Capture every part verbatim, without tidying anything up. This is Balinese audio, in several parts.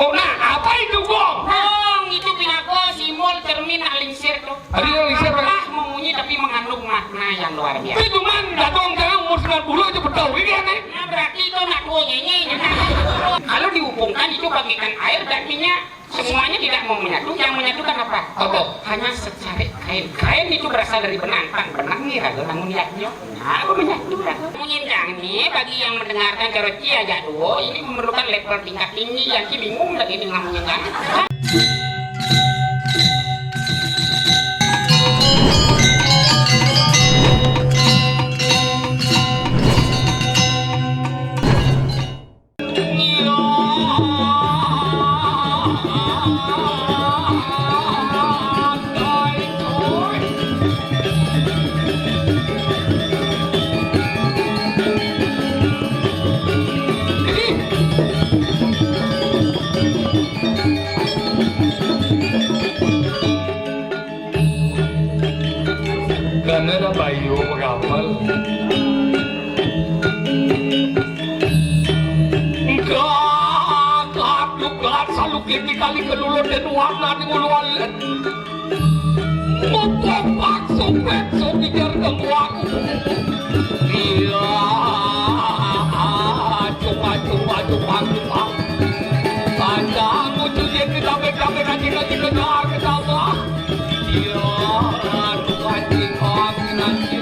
Oh, nah, apa itu gong? Gong itu pinaka simbol cermin nak lingsir tu. Ada yang lingsir, Pak? Lemah membunyi tapi mengandung makna yang luar biasa. Itu cuman datang sekarang umur sembilan puluh aja bertahu ini aneh. Nah, berarti itu nak tua nyenye. Kalau dihubungkan itu bagaikan air dan minyak. Semuanya tidak mau menyatu. Yang menyatukan apa? Apa? Hanya secarik kain. Kain itu berasal dari benang. Kan benang ni raga namun yaknya. Nah, aku menyatu raga. Munyin jani bagi yang mendengarkan cara ci ajak dua, ini memerlukan level tingkat tinggi. Yang ci bingung lagi dengan munyin jani. Karena ada bayu mengapal. Enggak, enggak, enggak, selalu kali kedulur dan warna di bulu alit. Mupopak supet supijar kembuak. Iya, cuma, cuma, cuma, cuma. Panjang mucu jadi damai-damai, nanti, nanti, kenal, ketawa. Iya, cuma, cuma, nanti.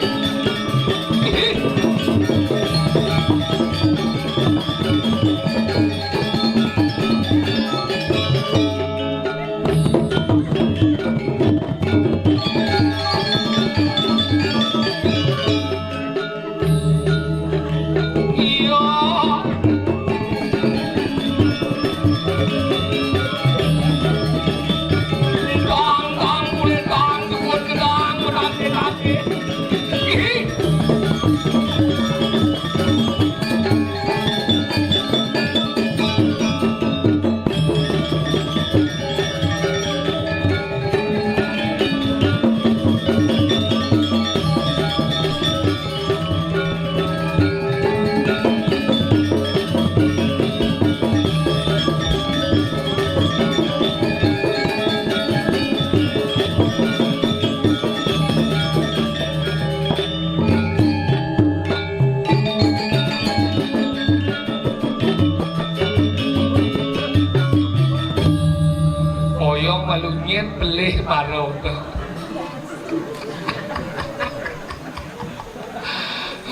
Oyong malu nyén pelih barong.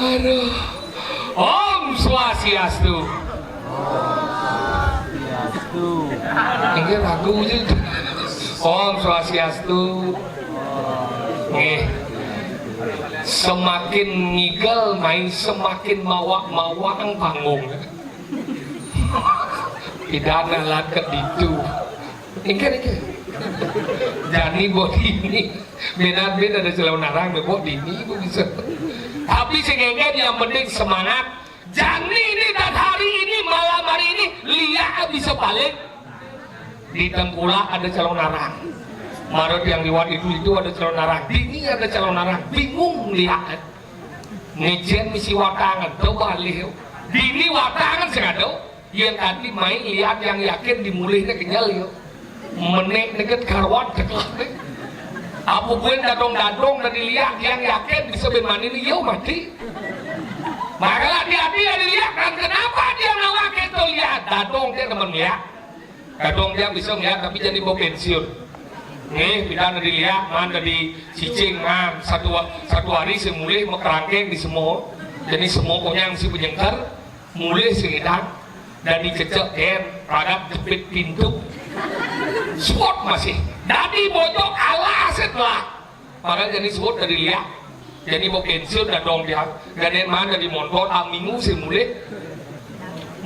Aduh. Om Swastiastu. Ini lagu aja. Om Swastiastu. Nggih. Semakin ngigel main semakin mawak-mawak panggung. Pidana laket ditu. Inggih, inggih. Jani bok dini. Minat bin ada celonarang bok dini ibu bisa. Tapi sing inggih yang penting semangat. Jani ini dan hari ini, malam hari ini, liak bisa balik. Di Tengkulak ada celonarang. Marut yang liwat itu, itu ada celonarang. Dini ada celonarang. Bingung liak. Ngején misi watangan, coba lihat. Dini watangan sing ada. Yén tadi main lihat yang yakin dimulihnya kenyal yo. Menék neget karuan dekelah. Apa buin dadong-dadong dari lihat yang yakin bisa bin mani ni yo mati. Maka hati-hati dari lihat kan kenapa dia ngawak itu lihat dadong dia teman lihat. Kadang dia bisa ngeliat tapi jadi mau pensiun. Nih, pindah dari liak, man dari cicing, man satu satu hari semulih mekerangkeng di semua. Jadi semua konyang si penyengker, mulih si ngidang, dari cecek ken, ragat jepit pintu. Spot masih. Dari bocok alas setelah. Makanya jadi sebut dari liak. Jadi mau pensiun dan dong dia. Gak ada yang mana di montor, ah, minggu sih mulai.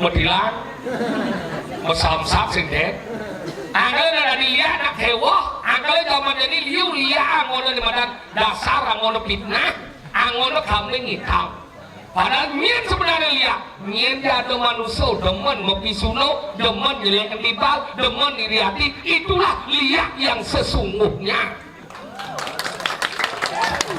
Metilan. Mesamsak sih deh. Angkel dari liak nak hewah. Angkel zaman jadi liu liak angono di madan dasar angono fitnah. Angono kambing hitam. Padahal nyén sebenarnya liak. Nyén dia ada manusia, demen mepisuno, demen nyelek tibal, demen iri hati. Itulah liak yang sesungguhnya.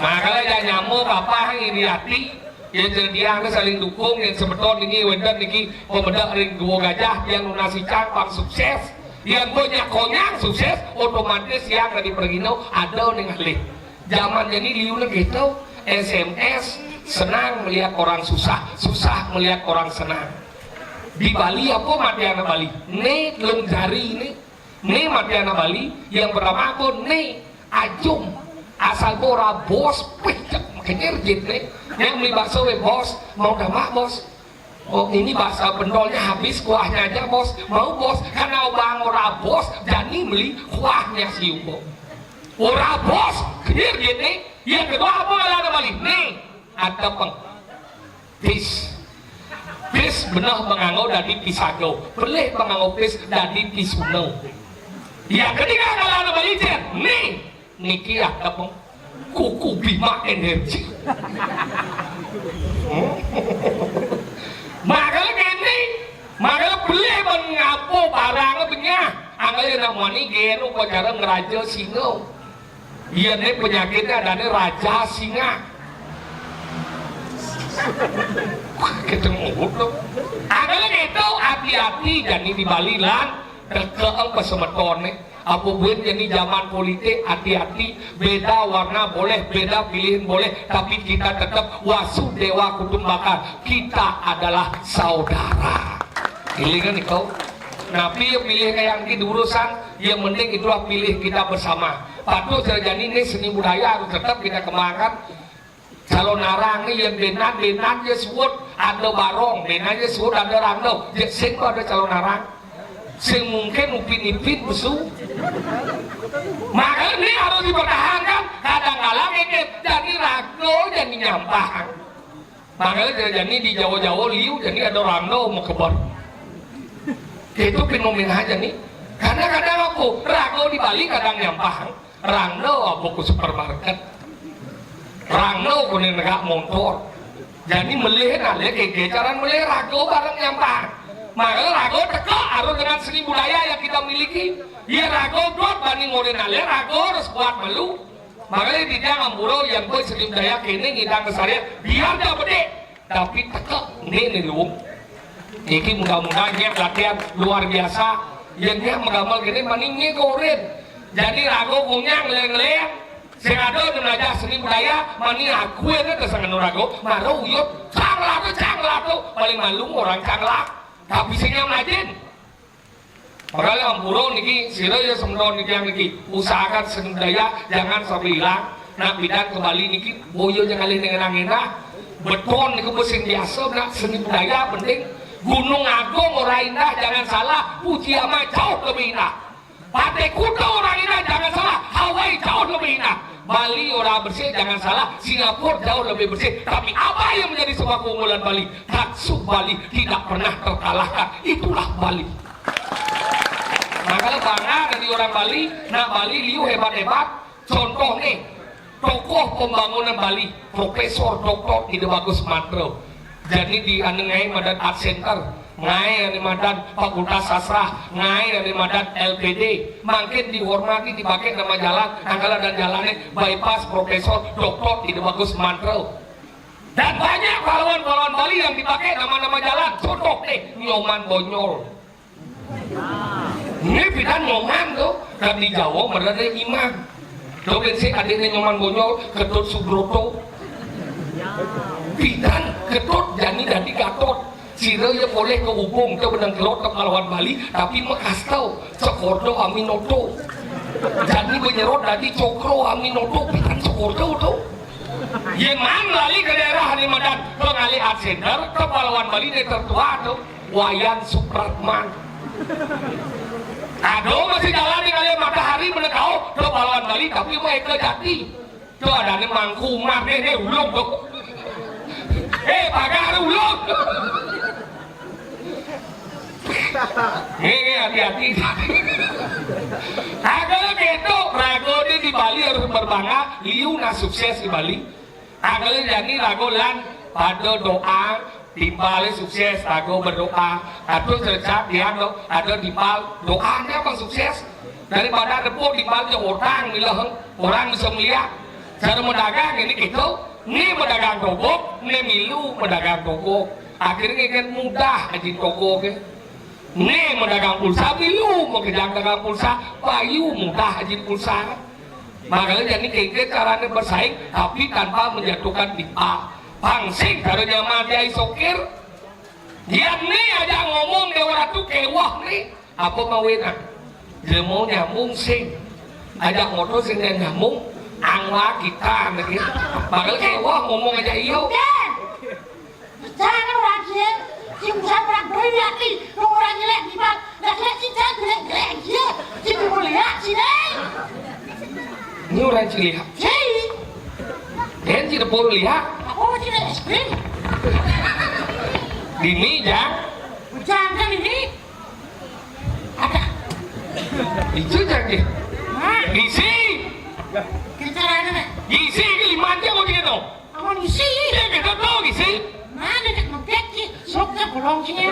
Makanya jangan nyamuk apa iri hati. Yén jenengan saling dukung, yén semeton niki wénten niki pemedek ring Gua Gajah, tiang nunas icang pang sukses. Yén gua nyak konyang sukses, otomatis tiang dadi pragina ada ning alih. Zaman jani liuné gitu, S M S, senang melihat orang susah, susah melihat orang senang. Di Bali apa matian Bali? Né telung jari né. Né matian Bali, yang pertama apa? Né, ajum. Asal gua ora bos, pih, cek, kenyir jit né. Yang beli bakso, "Eh, bos, mau tambah, bos?" "Oh, ini bakso pentolnya habis, kuahnya aja, bos." "Mau, bos." Karena orang ora bos, jani beli kuahnya si Ubo. Ora bos, kenyir jit né. Yang kedua apa kalau ada Bali? Né, ada peng. Pis. Pis beneh menganggo dadi pisaga. Pelih menganggo pis dadi pisuna. Yang ketiga kalau ada Bali, né, niki ada peng. Kuku Bima Energi. Makanya gini, makanya beli mengapa barang benyah. Angkanya nak mani geno kok cara ngeraja singa. Iya né penyakitnya ada né raja singa. Ketemu tuh. Angkanya gitu, hati-hati jani di Bali lan, kekeeng pesemetoné. Apa buin jani zaman politik, hati-hati, beda warna boleh, beda pilihan boleh, tapi kita tetap Wasudewa Kutumbaka, kita adalah saudara. Pilih kan kau? Napi ya pilih kayak yang di urusan, yang penting itulah pilih kita bersama. Patut saja ini seni budaya harus tetap kita kembangkan. Calonarang né yang benan, benan ya suud ada barong, benan ya suud ada rangda. Ya sing kok ada Calonarang. Sing mungkin Upin Ipin besu. Makanya ini harus dipertahankan. Kadang-kadang ini jadi raga, jadi nyampah. Makanya jadi di Jawa-Jawa liu, jadi ada rangda mau kebar. Itu fenomena aja nih. Karena kadang apa? Raga di Bali kadang nyampah. Rangda apa ku supermarket. Rangda ku ning negak montor. Jadi melih nalih keke cara melih raga barang nyampah. Makanya raga teka harus dengan seni budaya yang kita miliki. Ya raga buat bani ngore nalih raga harus buat melu. Makanya di tiang ampura yang kue seni budaya kene ngidang kesarian biar dia bedek. Tapi teka né né luung. Iki mudah-mudahan nyek latihan luar biasa. Yén nyek magamel kéné mani nyek orin. Jani raga kunyang ngeléng-ngeléng. Sing ada nu mlajah seni budaya mani aku éné kesengenu raga. Mara uyut canglato canglato paling malu orang canglah. Tapi sing yang ngajin. Makanya ampura niki, sira ya semeton niki yang niki, usahakan seni budaya jangan sampai hilang. Nak pidan ke Bali niki, boyo jangan ngenah-ngenah. Beton niku sing biasa, nak seni budaya penting. Gunung Agung ora indah, jangan salah, Fujiyama jauh lebih indah. Pantai Kuta ora indah, jangan salah, Hawaii jauh lebih indah. Bali ora bersih, jangan salah, Singapura jauh lebih bersih. Tapi apa yang menjadi sebuah keunggulan Bali? Katsu Bali tidak pernah terkalahkan. Itulah Bali. Makanya bangga dari orang Bali, nak Bali liu hebat-hebat. Contoh nih, tokoh pembangunan Bali, Profesor Doktor Ida Bagus Mantra. Jadi di anu ngaé madan Art Center, ngaé anu madan Fakultas Sastra, ngaé anu madan L P D, makin dihormati, dipakai nama jalan, angkala dan jalannya bypass Profesor Doktor Ida Bagus Mantra. Dan banyak pahlawan-pahlawan Bali yang dipakai nama-nama jalan. Contoh nih, Nyoman Bonyol. Ini pidan Nyoman tuh, kan di Jawa mereka imah. Tuh kan si adiknya Nyoman Bonyol, Ketut Subroto. Pidan Ketut jani dadi Gatot. Sira ya boleh ke Ubung, ke benang kelot ke pahlawan Bali, tapi mekasta Cokordo Aminoto. Jani menyerot dadi Cokro Aminoto, pidan Cokordo tuh. Yén man lali ke daerah anu madan pengalih Art Center, ke pahlawan Bali né tertua tuh, Wayan Supratman. Aduh, masih jalan di kali Matahari menekau ke pahlawan Bali, tapi mah Eka Jati. Tuh ada nih Mangku Umar nih, nih ulung tuh. Eh, pagar ulung. Nih, nih, hati-hati. Kagak gitu, raga ini di Bali harus berbangga, liu nah sukses di Bali. Angkala jani raga lan pada doa, timpalé sukses, raga berdoa. Atus cercap tiang to, ada timpal, doanya apa sukses? Daripada repot timpal je utang, milah orang bisa melihat. Cara mendagang ini gitu. Né madagang togog, né milu madagang togog. Akhirnya kan mudah aji togog ké. Né madagang pulsa, milu makejang dagang pulsa, payu mudah aji pulsa. Makanya jadi kéngkén carané bersaing, tapi tanpa menjatuhkan pipa. Pang sing cara nyama dia sokir. Dia né aja ngomong Déwa Ratu kéweh né. Apa mawéna? Jelema nyambung sing. Ajak motor sing nyambung, angwa kita lagi. Bakal kéweh ngomong aja iyo. Jangan orang dia, si Musa orang doi hati, orang jelek di bawah. Lah jelek si jangan jelek jelek dia, si mulia si deh. Ini orang Ciliak. Ciliak. Kan si depur liak. Aku mau jelek es krim. Dini jang. Jangan ini. Ada. Itu jang deh. Hah? Gisi. Kita ada nih. Gisi ke lima jang mau dikit dong. Amun isi. Ya, kita tahu isi. Mana cek mepet sih? Soknya bolong sih ya.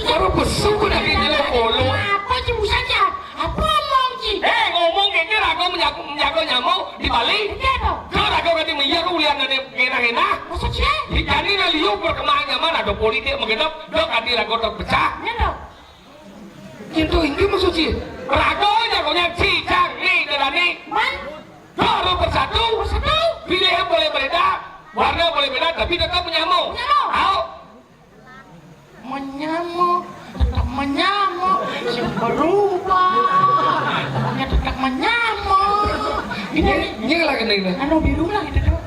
Baru besuk udah di dalam bolong. Apa sih busannya? Apa omong sih? Eh, ngomong kayak gini, rago menjago, menjago nyamuk di Bali. Iya dong. Kalau rago kata menjago ulian dari ngena-ngena. Maksud sih? Di tadi lah liu perkembangan zaman ada politik mengenap, dok adi rago terpecah. Iya dong. Itu inti maksud sih. Rago jagonya cicang nih dari Man. Baru bersatu, bersatu. Pilihan boleh berbeda, warna boleh beda, tapi tetap menyamuk. Menyamuk. Au. Menyamuk, tetap menyamuk. Sing berubah, pokoknya tetap menyamuk. Ini, ini lagi nih. Anu biru lah gitu tuh.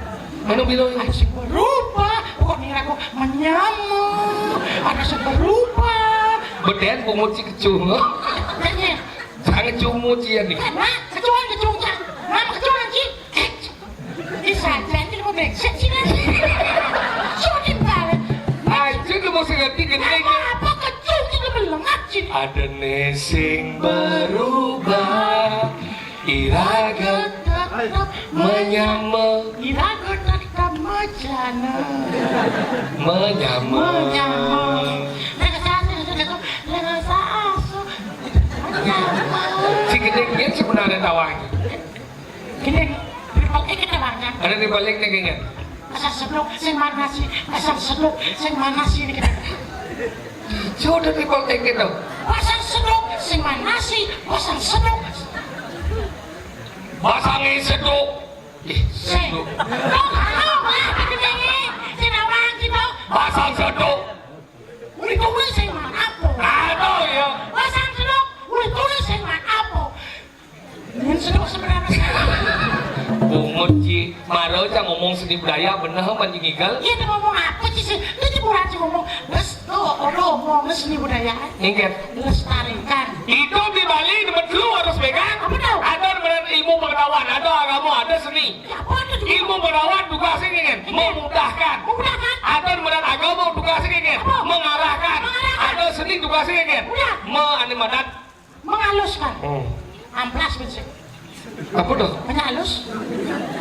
Anu biru ini. Sing berubah, pokoknya aku menyamuk. Ada sing berubah. Beden pungut si kecung. Kayaknya Jangan cungu cia nih. Nah, kecuan kecungcang. Nah, kecuan anjing. Bisa jadi mau brengsek sih kan. Sudah balik. Aja lu mau seganti gendeng. Apa kecungcang lu melengak sih? Ada nesing berubah. Iraga tetap menyama. Iraga tetap mejana. Menyama. Menyama. Mereka satu, mereka satu. Si gedé gén sebenarnya tawanya. Gedé, triple X kita banyak. Ada di balik nih kayaknya. Pasar seduk sing mana sih? Pasar seduk sing mana sih ini kita? Sudah triple X gitu. Pasar seduk sing mana sih? Pasar seduk. Pasangin seduk. Ih, seduk. Kok kalau lah gedé? Sing nawang gitu. Pasang seduk. Udah tulis sing mana apa? Aduh ya. Pasang seduk. Udah tulis sing mana apa? Ini seduk sebenarnya. Bungut Ji, maro cang ngomong seni budaya bener man Ji Ngigal. Iya, dia ngomong apa sih? Dia cuma aja ngomong, terus tuh, orang ngomong seni budaya. Ingat. Lestarikan. Hidup di Bali nomor dulu harus pegang. Apa tuh? Ada benar ilmu pengetahuan, ada agama, ada seni. Ya, apa tuh? Ilmu pengetahuan tugasnya kan memudahkan. Memudahkan. Ada benar agama tugasnya kan apa? Mengarahkan. Mengarahkan. Ada seni tugasnya kan. Udah. Menganimadan. Menghaluskan. Hmm. Amplas bisa. Apa tuh? Menghalus.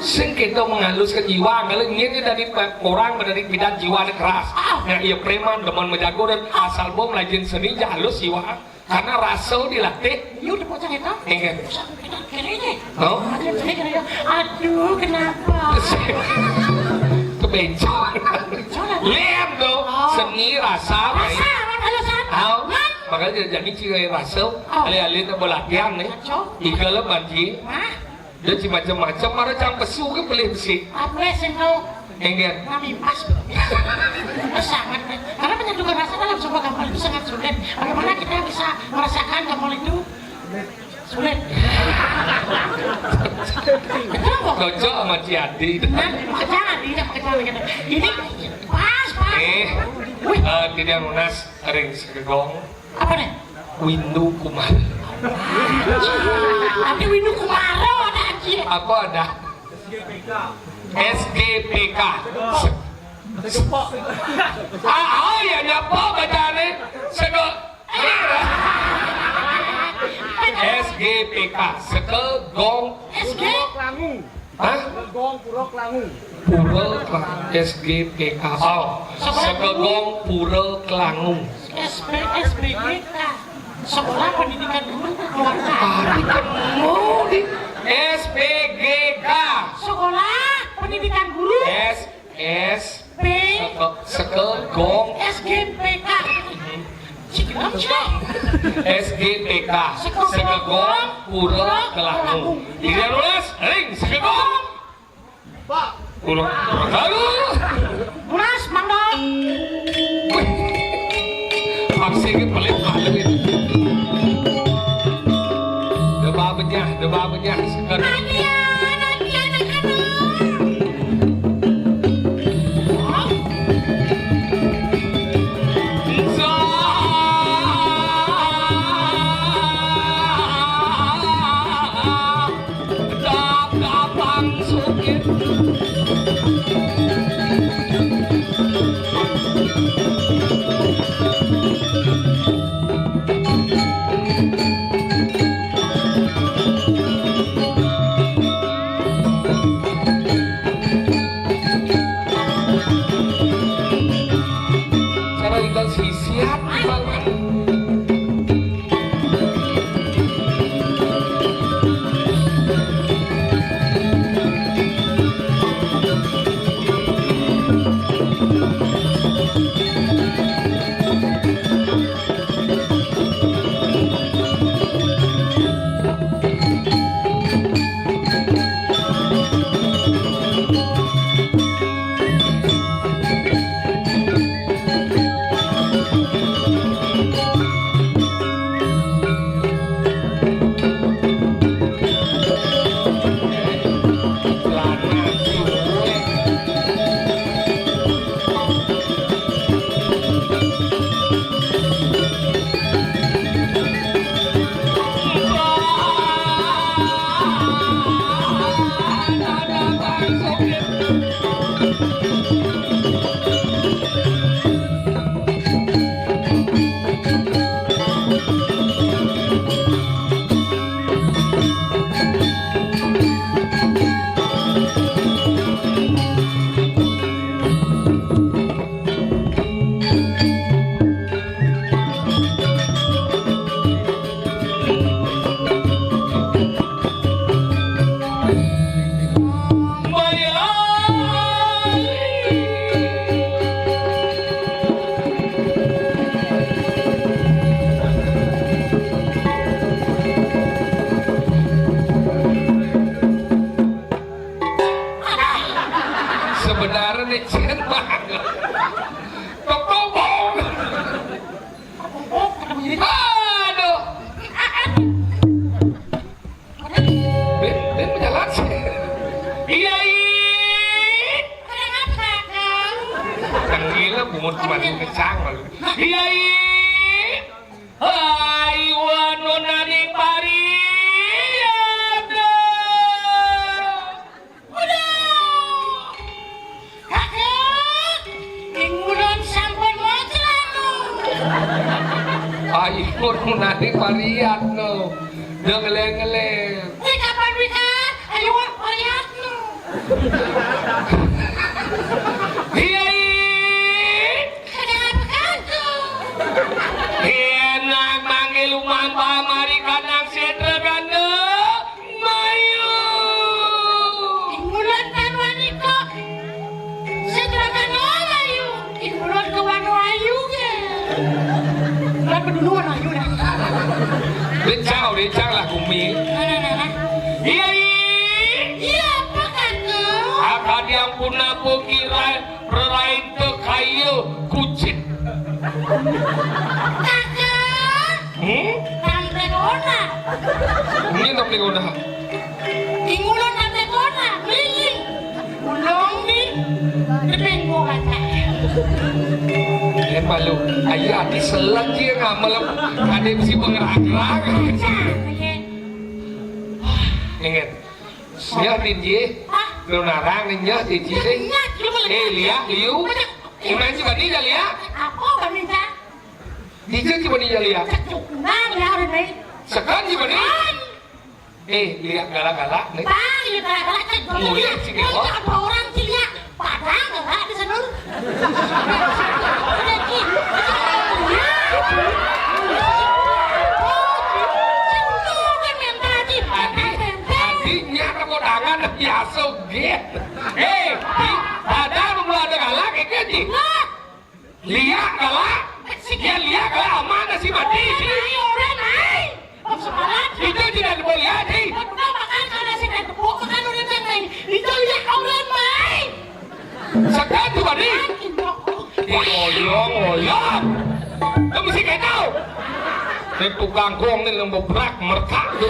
Sing kita menghaluskan jiwa, kalau ini dari pe-, orang dari bidang jiwa keras. Ah. Nah, iya preman, demen menjago dan asal bom lajin seni, ja halus jiwa. Karena rasa dilatih. Iya, udah bocah itu. Iya. Kita kiri nih. Oh? Ada seni kiri. Aduh, kenapa? Kebencong. Kebencong. Lihat tuh, oh. Seni rasa, rasa, baik. Rasa, rasa. Tahu? Man. Makanya jadi ciri rasa. Oh. Alih-alih tak berlatihan nih. Kacau. Iga lah banci. Hah? Dia si macam-macam, mara cang pesu ke pelih besi. Apa sih kau? Enggak. Kami pas. Sangat. Karena menyatukan rasa dalam sebuah gambar itu sangat sulit. Bagaimana kita bisa merasakan gambar itu? Sulit. Betul kok? Cocok sama Ciadi. Nah, makanya tidak makanya gitu. Ini pas, pas. Eh, wih, eh, tidak lunas, ring segegong. Apa nih? Windu Kumar. Ada Windu Kumaro, ada anjir. Apa ada? S G P K. Se-, se-, ah, oh ya, nyapa bacane? Sego. S G P K. Sekel gong. S G? Hah? Gong Pura Klangu. Pura Kla-, S G P K. Oh, Sekegong Pura Klangu. S P, S P G K. Sekolah Pendidikan Guru Keluarga. Tadi ketemu di S P G K. Sekolah S G T K. Segegong Pura Kelangu. Tiga belas, ring, Segegong. Kurang, kurang tahu. Pulas, Mang Dok. Wih. Vaksin ini pelit banget ini. Deba benyah, deba benyah. Seger. Adian, adian, adian. Cara tinggal sisiat, Sebenarnya licin banget. Kepobong. Aduh. Bin, bin berjalan sih. Iya, iya. Kenapa, Kakang? Tengil lah, bungut kemana ngecang lalu. Iya, iya. Hai, wanonaning pariada. Udah. Kakek, ing ulun sampun muncrat. Ayo, wanonaning pariada. Udah ngeleng-ngeleng. Wih, kapan wih, Kak? Ayo, wah, pariada. Iya, iya. Kenapa kagum? Enak manggil umang pamarikan nang setra ganda mayu. Ing ulun tan wani kok. Setra ganda mayu. Ing ulun ke wanu ayu ge. Lah pedulu wanu ayu dah. Decang, decang lah kumi. Nah, nah, nah, nah. Iya, iya. Iya, apa kagum? Akan yang puna pikiran. Rerain teu kaya kucit. Kakak. Hmm? Tampil ona. Ini tampil ona. Ing ulun tampil ona, miling. Ulung di depeng gua kata. Eh, malu. Ayo, ati selek dia ngamal. Ada bisi pengerang-gerang. Kakak. Ingat. Nyah, Tiji. Hah? Lu narang nih, nyah, Tiji, eh. Nyah, lu mau Eh, lihat. Liak, liu. Macam Iman si Bani ya, liak. Apa Bani, Cak? Dija si Bani ya, liak. Cek, cek. Nah, ya, udah baik. Sekan si Bani. Kan. Eh, liak galak-galak nih. Bang, ya galak-galak, cek. Mulia, Liak. Cik, Liak, oh. Apa orang sih, Liak? Padang enggak di sana. Adiknya kamu tangan biasa, gitu. Eh, di, padang belum ada galak, ini, Ji. Liak galak, ya liak galak aman, Si mati, si. Ai, orang, ai. Maksud orang. Itu tidak boleh, ai. Betul, makan karena si tepuk, makan orang yang lain. Itu lihat orang, ai. Sekat tu tadi. Ai, itu. Di oyong, oyong. Kamu si ketau. Ni tukang kong ni lembut berat, merkak tu.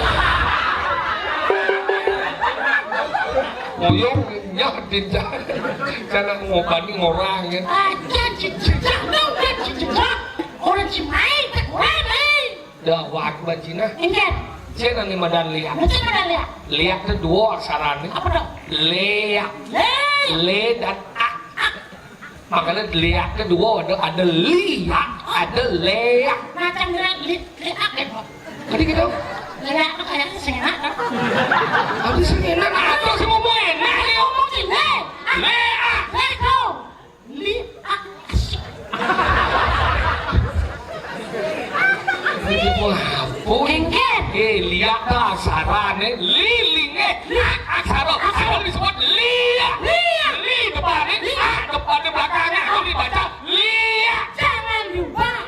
Oyong, nyak, dinjak. Sana ngobani ngorang, ya. Aja, jejak, dong, jejak. Orang Cimai, tak kurang, ai. Dah, wak bacina. Ingat. Cina ni madan liak. Macam mana liak? Liak tu dua aksara ni. Apa tu? Liak. Liak. Le dan ak. Ak. Makanya liak tu dua, ada, ada liak, ada liak. Macam liak, li-, liak, eh, kok. Tadi kita. Liak tu kayak sengak, kan? Apa sengak? Apa semua boleh? Nah, dia ngomong sini. Liak. Liak tu. Liak. Ini mau apa? Engket. Eh, liak tu aksara ni. Li, ling, eh. Liak. Aksara. Aksara disebut liak. Liak. Li depan ni. Liak. A depan di belakangnya. Kalau dibaca liak. Jangan diubah.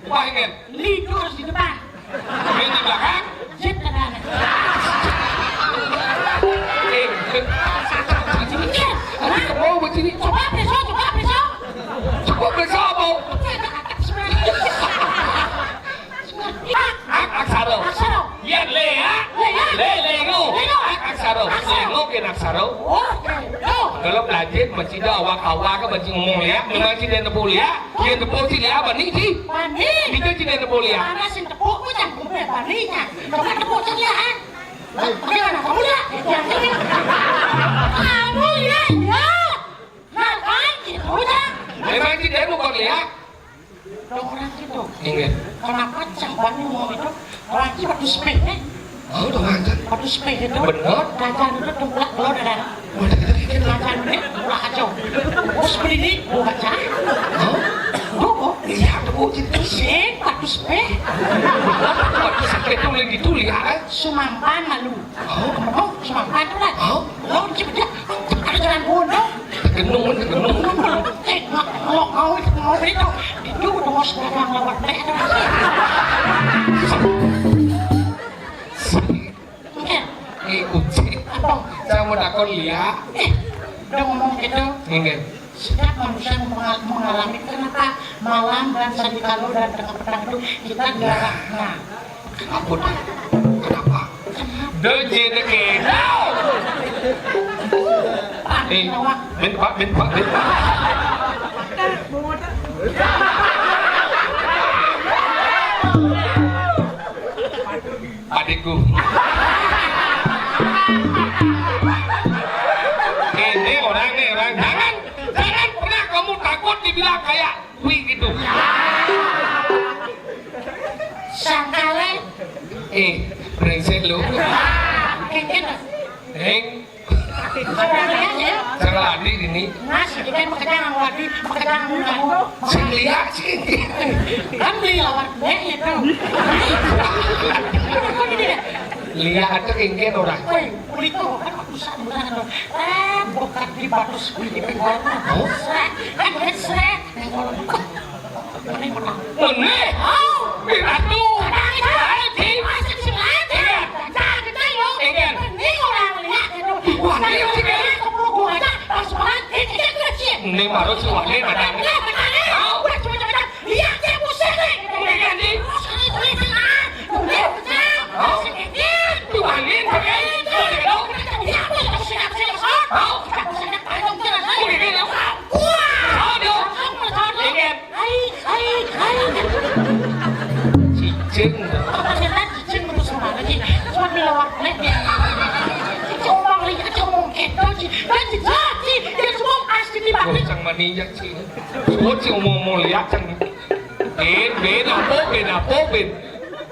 Ubah, Engket. Li itu harus di depan. Li di belakang. Jet ke dalam. Eh, jet. Iya. Ada mau begini. Coba periksa, coba periksa. Coba periksa apa? Coba periksa sebenarnya. Ak, aksara. Aksara. Ya, le, ya. Le, ya. Le, lengo. Lengo. Ak, aksara. Aksara. Lengo ke aksara. Oke. Yo. Kalau belajar masih ada awak-awak ke masih ngomong liak, memang tidak ada boleh ya. Dia tepuk sini apa ni, Ci? Bani. Kita sini ada boleh ya. Mana sing tepuk ku jangan gue bani nya. Coba tepuk sini ya. Bagaimana? Kamu lihat? Kamu lihat ya. Ngapain gitu ya? Memang tidak mau kau lihat. Dong orang gitu. Ingat. Kenapa cang bani mau itu? Orang itu batu sepeh, eh? Oh, udah ngajar. Batu sepeh itu. Benar. Ngajar itu tengkulak belum ada. Udah kita bikin ngajar ini, tengkulak aja. Bos beli ini, gua baca. Oh? Tuh, kok? Iya, tuh, kok gitu. Sih, batu sepeh. Batu sepeh itu lagi tuh, lihat, eh? Sumampan lalu. Oh? Oh, sumampan tuh lah. Oh? Lo cepet ya. Ada jalan bodoh. Genung, genung. Eh, mau, mau, mau itu. Itu udah mau sekarang lewat deh. Iya. Eh, kunci. Apa? Saya mau takon liak. Eh, udah ngomong gitu. Ingat. Setiap manusia mengal-, mengalami kenapa malam dan sandi kalau dan tengah petang itu kita dilarang. Nah. Kenapa, Dek? Kenapa? Kenapa? Dek, jadi kita. Eh, min, Pak, min, Pak, min. Adikku. Ini orang, nih orang. Jangan, jangan pernah kamu takut dibilang kayak kui gitu. Sangkale. Eh, brengsek lu. Kengken. Heng. Sebenarnya ya. Jangan lagi ini. Mas, ini kan pekerjaan lagi, pekerjaan lagi. Sing lihat sih. Kan beli lawan gue itu. Lihat aja kengken orang. Woi, kulit tuh kan aku sambungan tuh. Eh, bukan di batu seperti itu. Oh? Srek, kan gue srek. Yang kalau buka. Ini menang. Meneh. Oh. Di ratu. Ada itu. Ada di. Masuk sini aja. Iya. Jangan kita yuk. Iya. Ini orang lihat itu. Wah, ini sih. Kepala gua aja. Pas banget. Ini dia kecil. Ini baru si Wahid ada. Iya, benar. Oh. Wah, coba, coba, coba. Iya, dia pusing nih. Iya, di. Pusing, pusing, pusing. Iya, pusing. Oh. Pusing, iya. Tuh, angin, pakai. Iya, pusing, pusing, pusing. Oh. Pusing, pusing, pusing. Wah. Oh, dia. Pusing, pusing, pusing. Iya. Hai, hai, hai. Cicing. Ternyata cicing itu semua lagi. Cuma di luar planet dia. Cicing omong lihat, cicing omong gitu, ci. Dan ci, ci, dia semua pasti di batu. Cang maninjak, ci. Semua ci omong-omong lihat, cang. Ben, ben, apa, ben, apa, ben?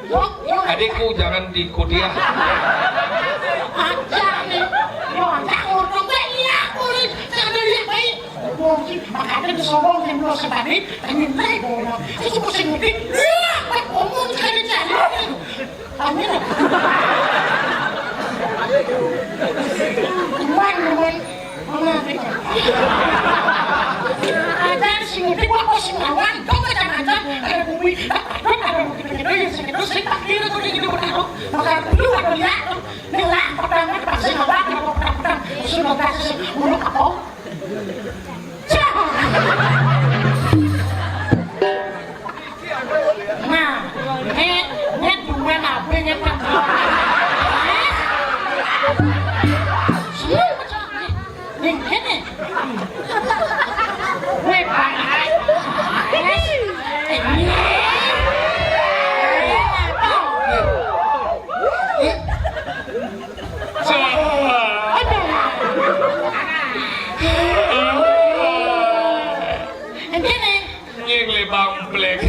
Yo, yo. Adikku, jangan diikuti ya. Ajar nih. Yo, jangan ngomong, ben, iya, boleh. Jangan lihat, baik. Ngomong, ci. Makanya disombong, yang belum sebalik. Angin naik, bono. Terus musim mudik, wah, ngomong cari-cari. Angin. Cuman, cuman, cuman. Ada sing mudik, wah, kok sing lawan, dong, macam-macam. Ada bumi, ada Sing tak kira kok ini udah tahu. Bakal lu ada lihat. Nih lah, pertama pasti malah kalau pertama sudah kasih urut apa? Cah. Nah, ini ini dua nabe nyetak. Ning kene. Weh, Bang. Ning kene. Nying le bamblek.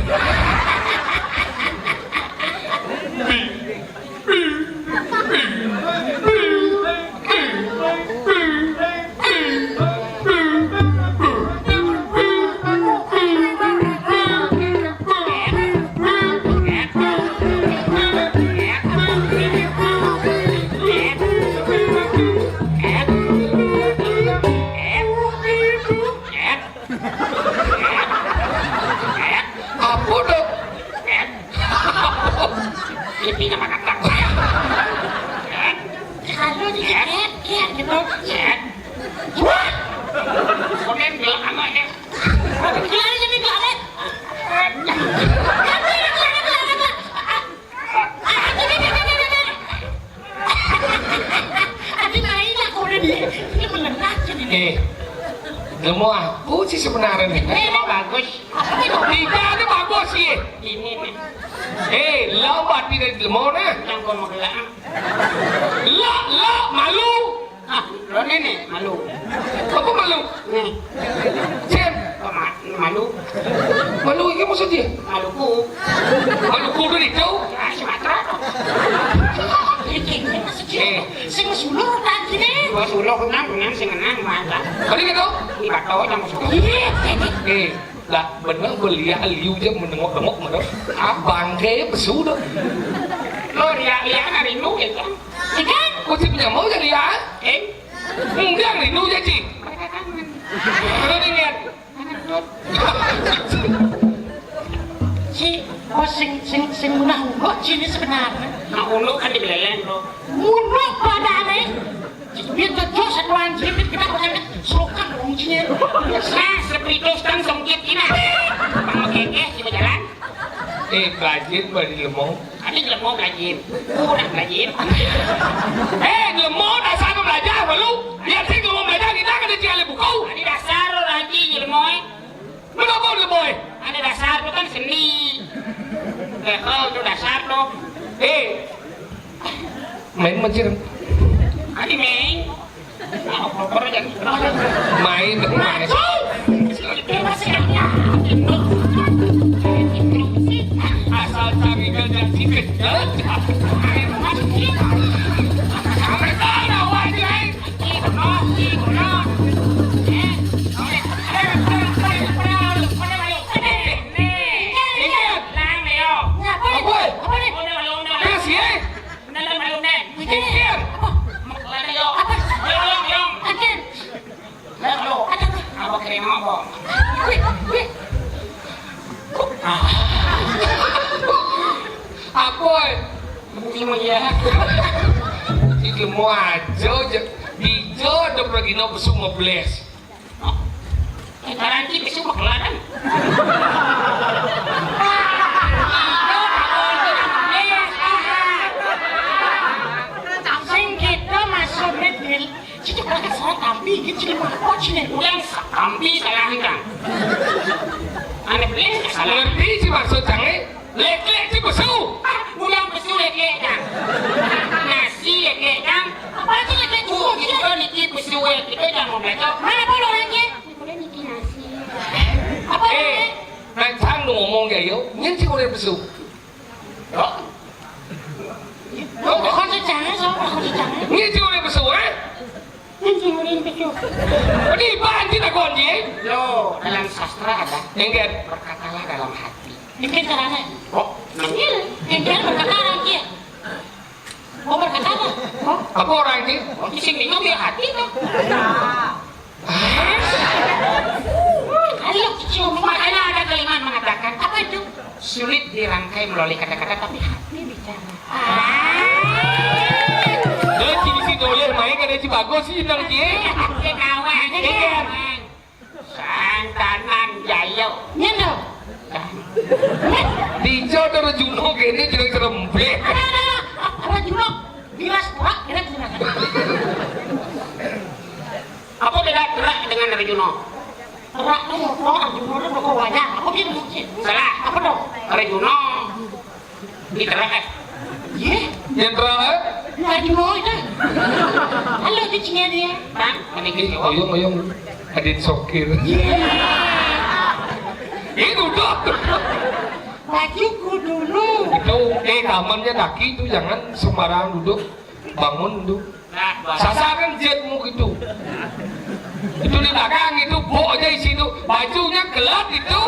Apa tuh? Pipinya makatak. Kalau di gitu. Wah! Komen bilang sama ya. Gila ini gila. Adi main aku udah di ini menengah jadi. Eh, nemu aku sih sebenarnya. Eh, ini bagus. Tidak ada bagus sih. Ini nih. Eh, lambat tidak di lemona. Yang kau mau gelap. Lo, lo, malu. Ah, lo nenek malu. Apa malu? Nih. Cem. Apa ma- malu? Malu ini maksudnya? Maluku. Maluku udah dijauh. Ah, Sumatera. Eh. Sing sulur tadi nih. Gua sulur nang nang sing nang mata. Tadi gitu? Di bato yang sulur. Eh, lah bener beliau liu aja menengok-nengok mana? Ah, bangke pesu dah. Lo dia dia kan rindu ya kan? Ikan. Kucing punya mau jadi ya? Eh? Enggak rindu jadi. Mereka kangen. Lo ingat? Si, oh, sing sing sing munah kok sini sebenarnya. Nah, ulu kan di beleleng lo. Munah pada aneh. Dia tuh satuan sipit kita pakai selokan dong sini. Nah, sepitus kan songkit ini. Bang kekeh di jalan. Eh, rajin bari lemong. Adi jelema rajin. Kurang rajin. Eh, jelema dasar belajar malu. Biar sing jelema belajar kita kada cari buku. Adi dasar lo rajin jelema. Kenapa jelema? Adi dasar tu kan seni. Behel tu dasar tu. Eh. Main macam. Adi main. Main, main. Asal cari kerja sikit. Sampai tahu awak ni, eh. Apa? Apa ni? Terus, ya? Bener, bener, bener. Mikir. Apa? Maklum, yo. Apa? Yo, yo, yo. Aduh. Lalu, apa kena apa? Wih, wih. Ah. Apa? Ini mah ya. Iki mau aja, aja. Dijo ada pergi no pesu ngebles. Karanti pesu bakalaran. Sing kita masuk medil. Cicak pakai salah tampi, gitu, cicak pakai kuat sini. Ulang sa- tampi salah kan. Anak beli salah. Ngerti sih maksud canggih? Lek-lek sih besu. Ah, ulang besu lek-lek kan. Nasi lek-lek kan. Apa sih lek-lek tuh? Kita niki besu lek kita jangan mau belajar. Mana apa orangnya? Kita niki nasi. Apa? Eh, nak cang ngomong ya yo. Nyen sih udah besu. Yo. Yo, kau cecang, so, kau cecang. Nyen sih udah besu, eh? Ini bahan kita konji. Lo, dalam sastra ada. Enggak. Berkatalah dalam hati. Ini caranya. Oh, iya. Ini berkata orang dia. Oh, berkata apa? Oh, apa orang dia? Oh, di sini dia hati tuh. Ayo, cium. Makanya ada kalimat mengatakan. Apa itu? Sulit dirangkai melalui kata-kata, tapi hati bicara. Ah. Dah, ci bisi toleh main kada ci bagus sih, nang ci. Dia kawan, dia kawan. Santanan jayo. Nyendo. Dijo ada Rejuno kene, jadi cerembleh. Ada, ada, ada. Rejuno. Bilas pura, kira gimana? Apa beda terak dengan Rejuno? Terak tu motor, Arjuna tu motor wajar. Apa dia maksud? Salah. Apa tu? Rejuno. Di terak, eh? Iya. Jenderal, eh? Arjuna itu. Halo, tu Cina dia. Bang, mending Ih, dia. Oyong, oyong. Adit sokir. Iya. Ini duduk. Bajuku dulu. Itu, eh, tamannya daki itu jangan sembarang duduk. Bangun tu. Sasaran jetmu gitu. Itu di belakang itu, bok aja isi itu. Bajunya gelap itu.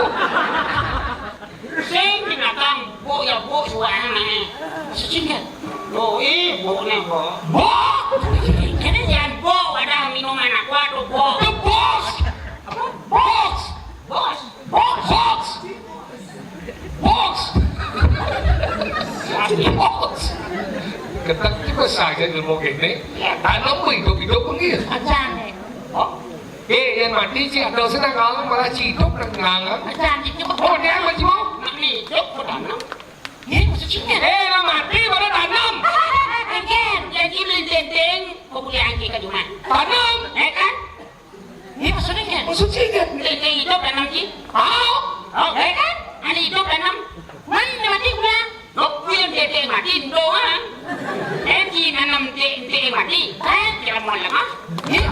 Sing di belakang, bok ya bok suaranya. Sejingkat. Oh, eh, bok ni bok. Bok! Ini jangan bok, ada minuman aqua tu bok. The boss! Apa? Boss! Bos! Box! Box! Box! Ketek juga saja ilmu kene. Tanam hidup-hidup penggil. Acan. Oh. Eh, yang mati sih ada senang kalau malah hidup dan ngangang. Acan, itu Oh, dia masih mau? Nak hidup, bertanam. Ini maksudnya. Eh, yang mati pada tanam. Acan, jadi beli dendeng, kau boleh angki ke rumah. Tanam. Eh kan? Iya, maksudnya kan? Maksudnya kan? Tete hidup tanam ci. Tahu? Oh, eh kan? Ada hidup tanam. Mana mati pula? Lo pun tete mati doang. Em ci nanam te te mati. Eh, kira mau lemah. Iya.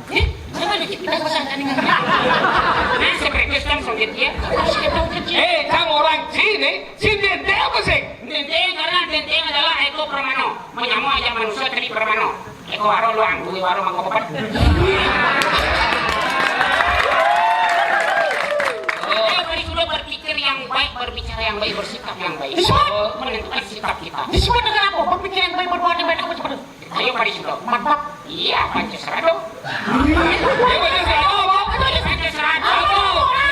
Iya. Coba dikit kita pasang tadi nggak? Nah, seperti sistem songket dia. Harus kita kecil. Eh, kamu orang sini, sini tete apa sih? Tete karena tete adalah eko permano. Menyamuk aja manusia tadi permano. Eko waro luang, duwe waro mangkopet. Ayo, mari sudah berpikir yang baik, berbicara yang baik, bersikap yang baik. Disebut. Menentukan sikap kita. Disebut dengan apa? Berpikir yang baik, berbuat yang baik, apa seperti itu? Ayo, mari sudah. Mantap. Iya, Pancasila dong. Iya, Pancasila apa? Pancasila. Apa?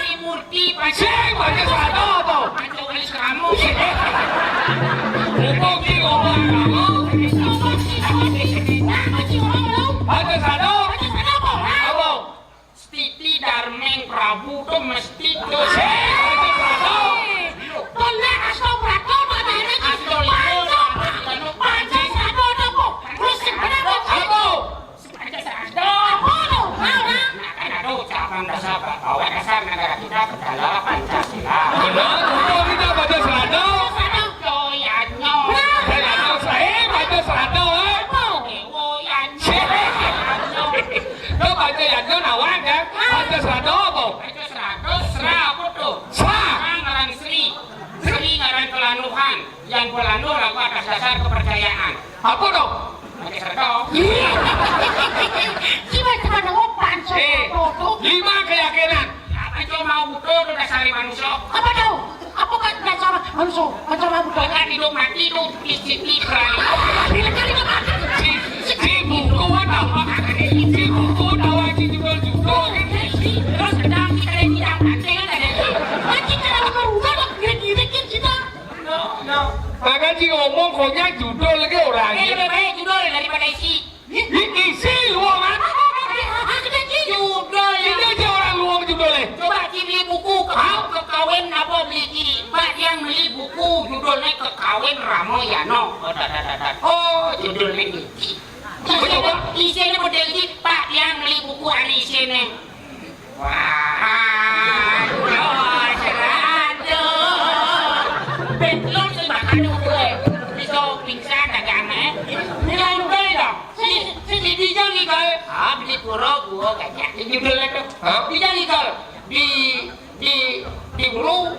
Trimurti Pancasila. Sing, Pancasila apa? Pancasila kamu. Ngomong ki, ngomong kamu. Ada satu. Apa? Stiti Darmeng Prabu tu mesti tu. Ada satu. Tolak astagfirullah, mana ni? Astagfirullah. Pancasila apa? Terus kenapa? Apa? Pancasila. Apa tu? Mau dah? Nah, kan ada ucapan dasar, bahwa dasar negara kita adalah Pancasila. Benar, betul kita Pancasila. Pancasila. Saya Pancasila, eh? Apa? Dewa Yanyo. Kau baca Yanyo nawang kan? Pancasila apa? Pancasila, sera apa tu? Sera. Sera ngaran Sri. Sri ngaran kelanuhan. Yang kelanuh lagu atas dasar kepercayaan. Apa tu? Pancasila. Iya. Cuma, cuma nengok panso Eh, foto tu. Lima keyakinan. Apa cuma mau butuh tu dasar manusia? Apa tu? Apa kan dasar manusia? Macam apa tu? Kan hidup mati tu, P C P perang. Bila kali nak makan? Si, si buku ada. Si buku ada lagi judul-judul. Terus sedang kita yang tidak mati kan ada. Nanti cara berubah, kira-kira kita. No, no. Maka si ngomong konya judul lagi orang. Eh, lebih baik judul daripada isi. Ih, isi luang, ah. Judul. Ini aja orang luang judul, eh. Coba ci beli buku ke, Hah? Kekawin apa beli ci? Pak yang beli buku judulnya Kekawin Ramayana. Oh, dah, dah, dah, dah. Oh, judulnya ini. Coba. Isinya model ci, Pak yang beli buku anu isinya. Wah, aduh, aduh. Betul sih, Pak. Aduh, gue. Bisa pingsan dagang, eh. Ini kan udah, ya. Si, si, si Dijang nih, Kal. Ah, beli pura gua gajah. Ini judulnya tuh. Hah? Dijang nih, Kal. Di, di, di bulu,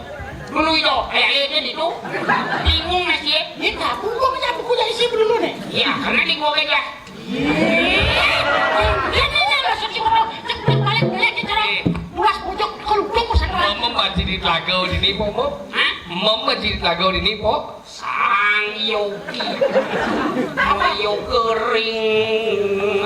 bulu itu, kayak itu, itu. Bingung masih, ya. Ini kabur gua punya buku dari si bulu nih. Iya, karena di gua gajah. Iya, ini, ini maksud si Bro. Cek balik, balik, cek cara. Eh. Bulas bojok, kalau dong, masa depan. Mama baca di telaga ini, Pok, Pok. Hah? Mama baca di telaga ini, Pok. Sang Yogi. Mayo kering.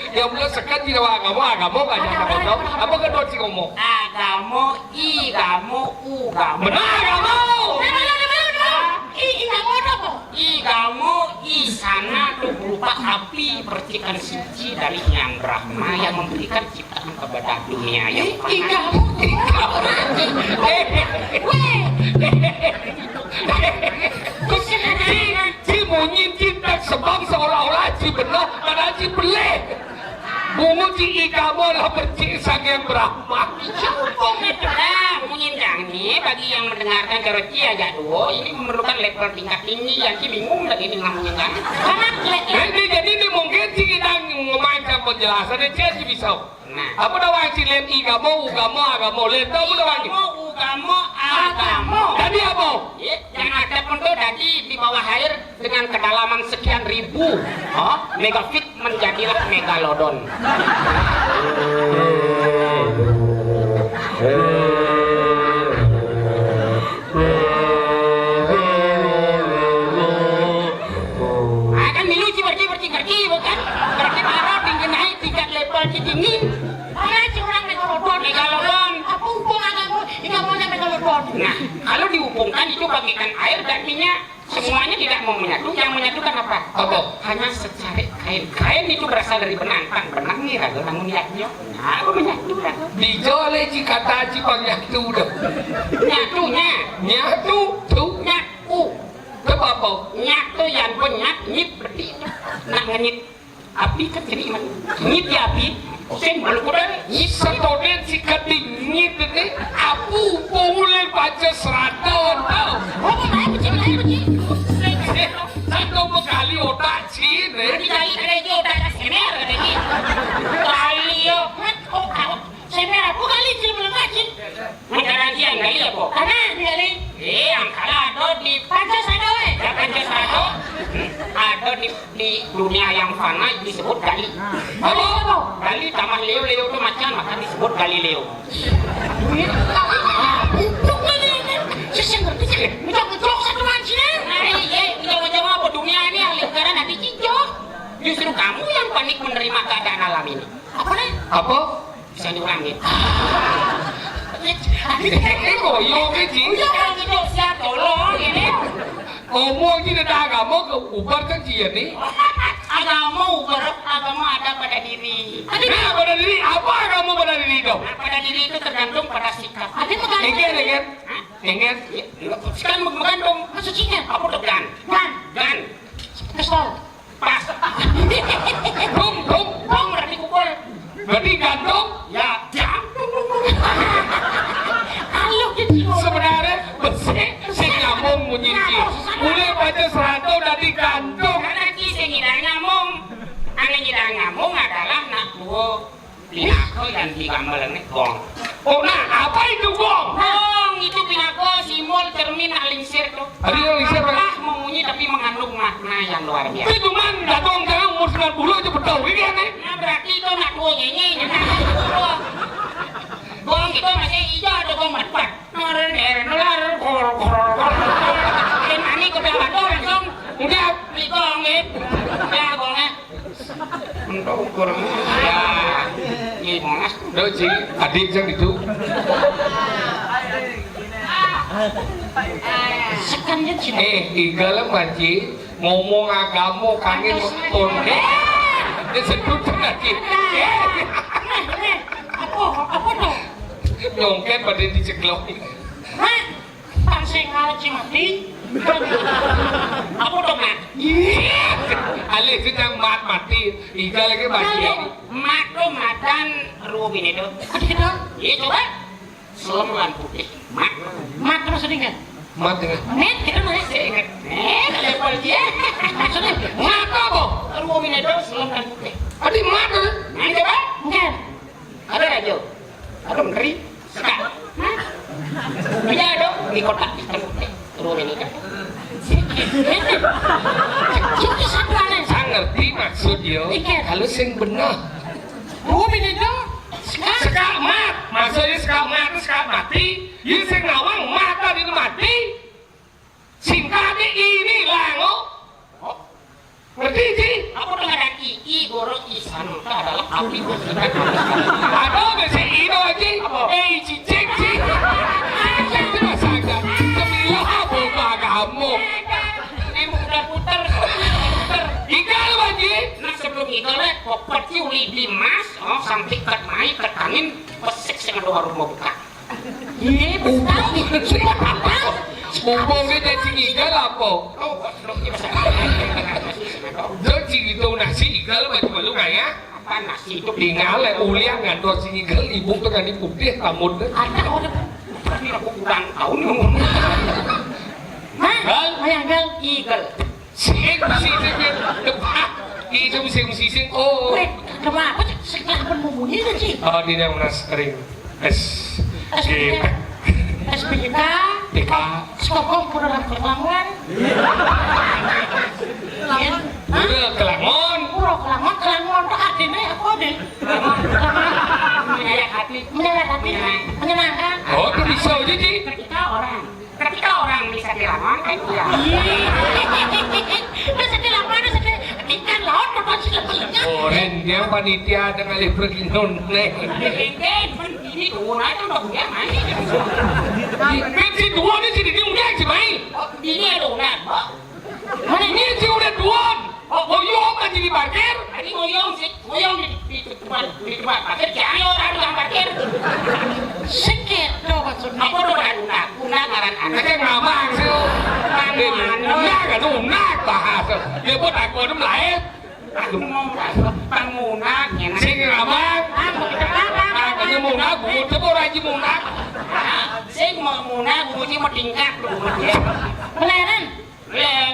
Yang belum sekat di dalam agama, agama banyak agama. Apa kedua si ngomong? Agama, i gamo, u gamo. Benar agama. I, i gamo apa? I gamo, i sana itu berupa api percikan suci dari Yang Brahma yang memberikan ciptaan kepada dunia yang. I, i gamo. Weh. Terus si, si munyi cinta sebab seolah-olah si benar, padahal si beleh. Bungut si i gamo lah percik sang Yang Brahma. Sambung itu lah, munyi jangan ni bagi yang mendengarkan cara ci aja dulu. Ini memerlukan level tingkat tinggi yang ci bingung lagi ini ngomongnya kan. Sangat jelek ya. Jadi, jadi ini mungkin si kita ngomong penjelasan dia si bisa. Nah. Apa dah wang si lihat i gamo, u gamo, agamo, lihat tahu apa dah wang? Agamo, u gamo, agamo. Tadi apa? Ya, yang ada pun tuh tadi di bawah air dengan kedalaman sekian ribu, oh, megafit menjadilah megalodon. Ah, kan milu ci berci berci berci bukan? Berarti baru tinggi naik tingkat level ci tinggi. Mana ci orang megalodon? Megalodon. Apa hubungan aku? Ini namanya megalodon. Nah, kalau dihubungkan itu bagaikan air dan minyak. Semuanya tidak mau menyatu, yang menyatukan apa? Apa? Hanya secarik kain. Kain itu berasal dari benang, tang benang ni raga namun nyatu. Nah, aku menyatu raga. Dijole ci kata ci pang nyatu dah. Nyatunya. Nyatu tu. Nyatu. Coba apa? Nyatu yang benyat nyit berarti itu. Nak ngenyit. Api kan jadi man-, nyit ya api. Sing bulu kuda nyit. Setoden si keding nyit ini. Apu pungule baca seraton tau. Oh, mau naik beci, naik beci. Sing satu bekali otak cin, eh. Di kali gereja otak semer, ini. Kali yo. Mat, oh, oh. Semer apa kali cil belum cin? Mencari yang kali apa? Tanah kali. Eh, yang kalah ada di Pancasila, eh. Ya, Pancasila. Ada di, di dunia yang fana disebut gali. Gali apa? Gali tambah leo, leo itu macan, maka disebut Galileo. Pupuk ini, ini. Sisi ngerti sih. Ngejok-ngejok satu mancing. Nah, iya, ngejok-ngejok apa? Dunia ini yang lingkaran hati cijok. Justru kamu yang panik menerima keadaan alam ini. Apa nih? Apa? Bisa diulangi. Ini koyo ki, Ji. Iya, kan itu siap tolong ini. Ngomong ki tentang agama ke ubar kan, Ji, ya, nih. Agama ubar, agama ada pada diri. Nah, pada diri, apa agama pada diri itu? Nah, pada diri itu tergantung pada sikap. Ada pegangan. Enggak, enggak. Hah? Enggak. Iya, enggak. Sekarang menggantung. Maksudnya? Apa tuh gan? Gan. Gan. Kesel. Pas. Dong, dong, dong, berarti pukul. Berarti gantung? Ya, jam. Ayo, gitu. Sebenarnya besi sing nyambung munyi ki. Mulai baca serato dadi gantung. Karena ki sing nyidang nyambung. Ane nyidang nyambung adalah nak dua. Pinaka yang digambar ini gong. Oh, nah, apa itu gong? Gong itu pinaka simbol cermin alingsir tuh. Alingsir, Pak. Apa memunyi tapi mengandung makna yang luar biasa. Itu cuman datang sekarang umur sembilan puluh aja betul ini aneh. Nah, berarti itu nak tua nyanyi. Gong itu masih hijau atau gong berdebat? Naren, naren, naren, kor, kor, kor. Dan ani kuda batu langsung. Udah. Beli gong, eh. Udah, gongnya. Entah ukur. Ya. Ini mas. Udah, Ji. Adik yang itu. Sekan ya, Ji. Eh, igalem, Ji. Ngomong agama, kangen nonton. Eh, dia sedut lagi. Eh. Apa? Apa tuh? Nyongket pada diceklok. Hah? Tang sing ngaji mati. Apa tuh, Mat? Alih sedang mat mati. Iga lagi mati. Mat tuh matan ruwine tuh. Ada kita? Iya, coba. Selem lan putih. Mat. Mat terus sedingin. Mat dengan. Net kita naik sih inget. Net level dia. Maksudnya, mat apa? Ruwine tuh selem lan putih. Ada mat, eh? Nah, coba. Enggak. Ada raja. Ada menteri. Sekat. Hah? Iya, ada di kota. Turun ini kan. Itu satu aneh. Saya ngerti maksud yo. Iya. Kalau sing benar. Bumi itu sekat. Sekat mat. Maksudnya sekat mat, sekat mati. Ini sing nawang mata di mati. Singkatnya ini lango. Oh. Ngerti, Ji? Apa tuh ngadaki? Guru Isan adalah api. Aduh, besi ino aja. Apa? Eh, cicing, cicing. Itu masa ada. Sembilan apa kamu? Ini udah puter. Puter. Igal, Pak Ji. Nah, sebelum igal, eh, kok peci uli di mas, oh, sampai ket mai, ket angin, pesik sing ada warung mau buka. Iya, mumpung, mumpung dia jadi igal apa? Oh, belum, iya, Mas. Dia jadi itu nasi igal, baju malu nggak ya? Apa nasi itu? Tinggal ya, ulian ngantor si igal, ibu tuh kan di putih, tamun deh. Ada orang. Tapi aku kurang tahu nih. Hah? Hah? Mayang gal igal. Sing, sing, sing, sing. Depak. Iki sing, sing, sing. Oh. Weh, kenapa sih? Sekarang pun mau bunyi tuh, Ci. Oh, dia yang nas kering. S. S P K. S P K. T K. Sekokong pura kelamuan. Iya. Hah? Pura kelamuan. Pura kelamuan, kelamuan tuh artinya apa deh? Menyayat hati. Menyayat hati. Menyenangkan. Oh, itu bisa aja, Ci. Ketika orang Ketika orang bisa dilawan, kan iya. Iya. Bisa dilawan, bisa di-, ikan laut, apa sih namanya? Oren, dia panitia ada ngalih pergi nonton. Ini, ini tuh, nah, itu udah punya main. Kan si dua ini jadi diundang si main. Oh, ini ada undang, oh. Mana ini si udah dua? Oh, oh, iya, apa jadi parkir? Tadi ngoyong sih. Ngoyong di, di, di tempat, di tempat parkir, jangan orang tukang parkir. Sekedo maksudnya. Apa tuh orang Undang? Undang ngaran anak. Kan ngabang sih. Undang, undang, kan undang bahasa. Dia pun aku ada lain. Aku mau pangundang, ya, nah. Sing ngabang. Ah, mau kita apa? Ah, kayaknya mau ngaku, dia mau rajin mau ngaku. Sing mau ngundang, mau tingkat tuh. Beneran?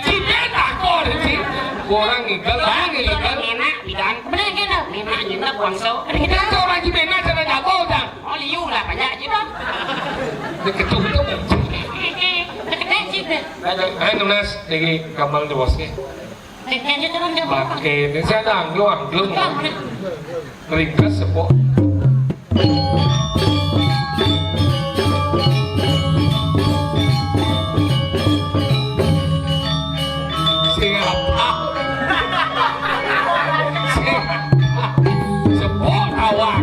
Cipta takon, Ci. Orang ngigal, bang ngigal. Enak, bidan. Bener gitu. Enak, enak, bangso. Kita orang Cipta cara jago, Cang. Oh, liu lah, banyak aja dong. Dia ketuh itu. Deketin sih, deh. Ayo, tunas, jadi gampang tuh, bosnya. Deketin aja, turun, dia. Pakai, ini saya ada anglo, anglo. Ringkas sepok. Sing apa? Sing apa? Sepok awak.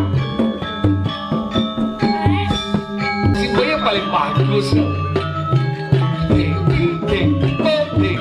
Sing yang paling bagus. Ding, ding, ding, ding, ding.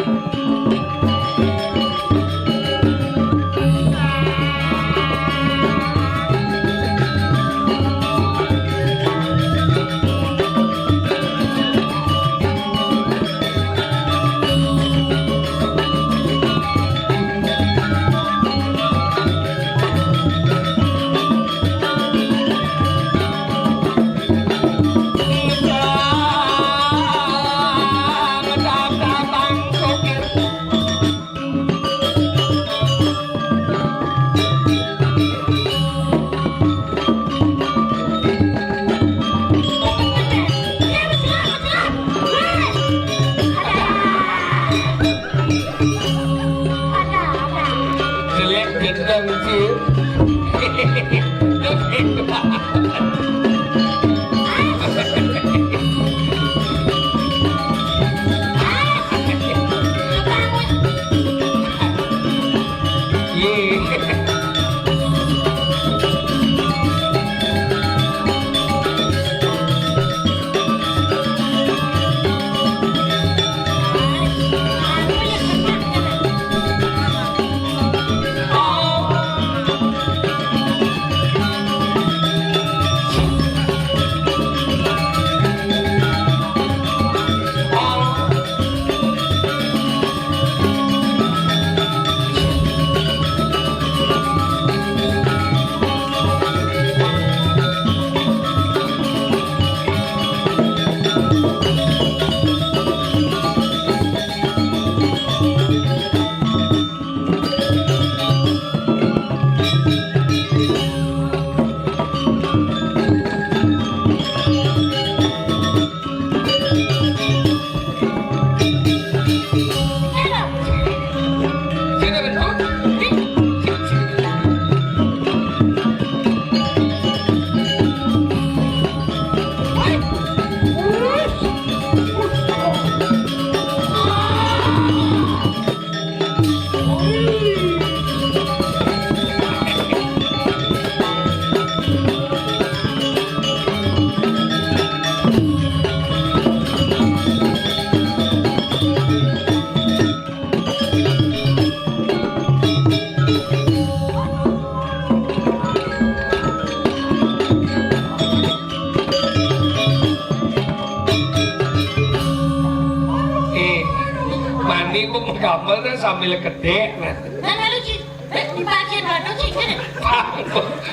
Gamel to sambil kedék. Nah, lalu, Ci, eh, di bagian mana, Ci? Ini.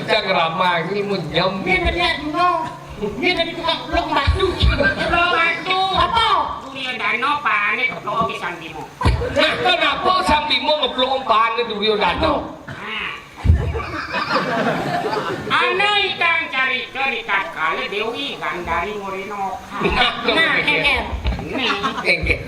Jang ramah ini mun nyem. Ini dari Arjuna. Ini dari tukang blok batu. Blok batu. Apa? Duryodana pané keplok Sang Bima. Nah, kenapa Sang Bima ngeplok pané Duryodana? Nah. Ana ingkang carita ritatkala Déwi Gandari ngorena. Nah, éngkén. Éngkén.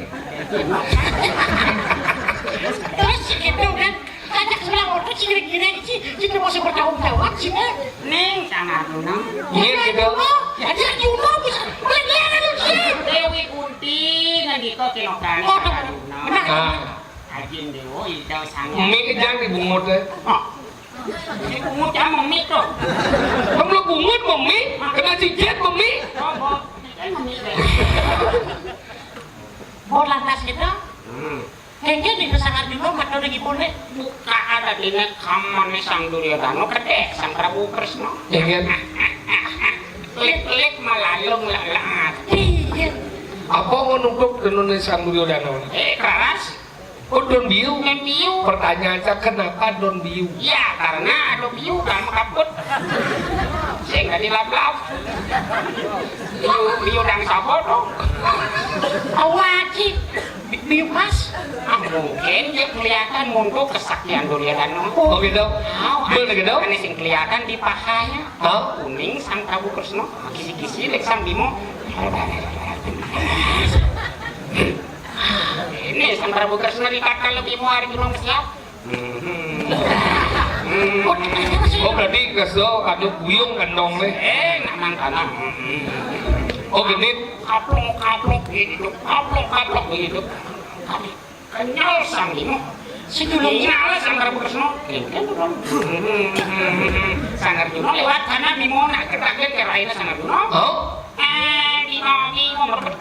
Terus gitu kan, ajak sebelah motor, cilik-cilik, ci-, ci-, mau bertanggung jawab, sih, kan? Ning, Sang Arjuna. Iya, gitu. Ya, dia cuma bisa, bener, aduh, ci. Déwi Kunti ngendika kenokané, oh, Sang Arjuna. Benar. Ah. Ajin Déwa Ida Sang Hyang. Mie kejang di bungut, eh. Oh. Di bungut ya memi to. Kamu bungut memi, kena cicit memi. Oh, bo. Kan memi to. Bo lantas gitu. Hmm. Kengken itu sangat juga matane ngipune. Bukaan adine kamane Sang Duryodana kedek Sang Prabu Kresna. Iya, kan? Klik-klik malalung lelat. Iya. Apa mau nutup denune Sang Duryodana? Eh, keras. Oh, don biu. Don biu. Pertanyaan saya, kenapa don biu? Ya, karena ada biu dalam kaput. Sehingga dilap-lap. Biu, biu dang sapa to? Awaki. Bi-, biu mas. Ah, mungkin dia kelihatan untuk kesaktian Duryodana. Oh, gitu. Tahu, bener gitu. Ane sing kelihatan di pahanya. Hah? Kuning Sang Prabu Kresna, kisi-kisi lek Sang Bima. Ini Sang Prabu Kresna dikata lebih mau hari gunung siap. Hmm. Oh, berarti keso kado buyung kendong nih. Eh, nak mangkana. Hmm. Oh, genit. Kaplok, kaplok gitu. Kaplok, kaplok gitu. Kenyal Sang Bima. Sidulung. Kenyal Sang Prabu Kresna. Kan dong. Sang Arjuna lewat sana Bima nak ketak ke raine Sang Arjuna. Oh. Eh, Bima, Bima, mepet.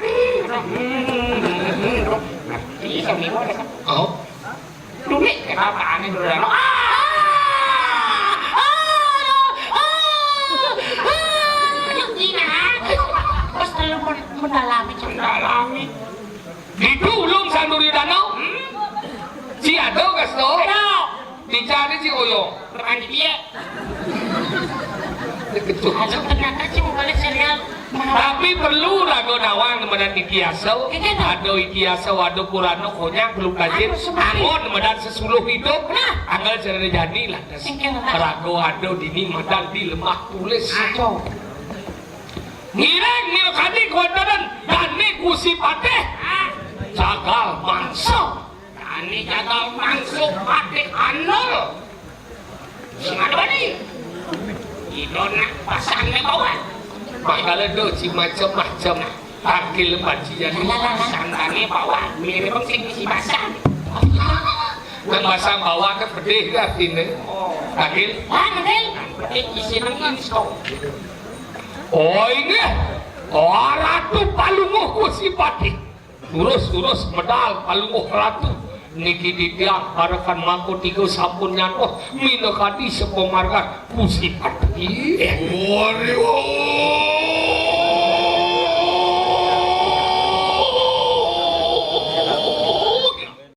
Ngerti Sang Bima. Oh. Dunik, kenapa aneh dulu? Ah! Ah! Ah! Ah! Ina. Pas terlalu men-, mendalami, Cak. Mendalami. Ditu ulung Sang Duryodana. Hmm? Si Ado, Kresna. Ado. Dicari si Oyong. Terang dia. Ternyata sih mau balik serial. Tapi perlu raga nawang nemenan Iki Asau. Iya, toh. Ada Iki Asau, ada Purana, konyang belum tajir. Anu, semari. Angon nemenan sesuluh hidup. Nah. Anggal cerita jadi lah. Iya, toh. Raga ada dini madan di Lemah Tulis. Aduh. Ngiring nira kadi kuandaran dane Gusti Patih. Jagal mangsa. Dane jagal mangsa Patih Anul. Sing ada ni. Ida nak pasane bawah. Bakal ada si macam-macam. Tangkil pacian. Sandane bawah. Mirip sing isi basang. Nang basang bawah ke pedih ke artine. Oh. Tangkil. Ah, pedih. Pedih isi nang insto. Oh, inggih. Oh, Ratu Palungguh Gusti Patih. Terus-terus medal Palungguh Ratu. Niki titiang harapan mangko tiga sampun nyantos minakadi sepamargan Gusti Patih. Waduh.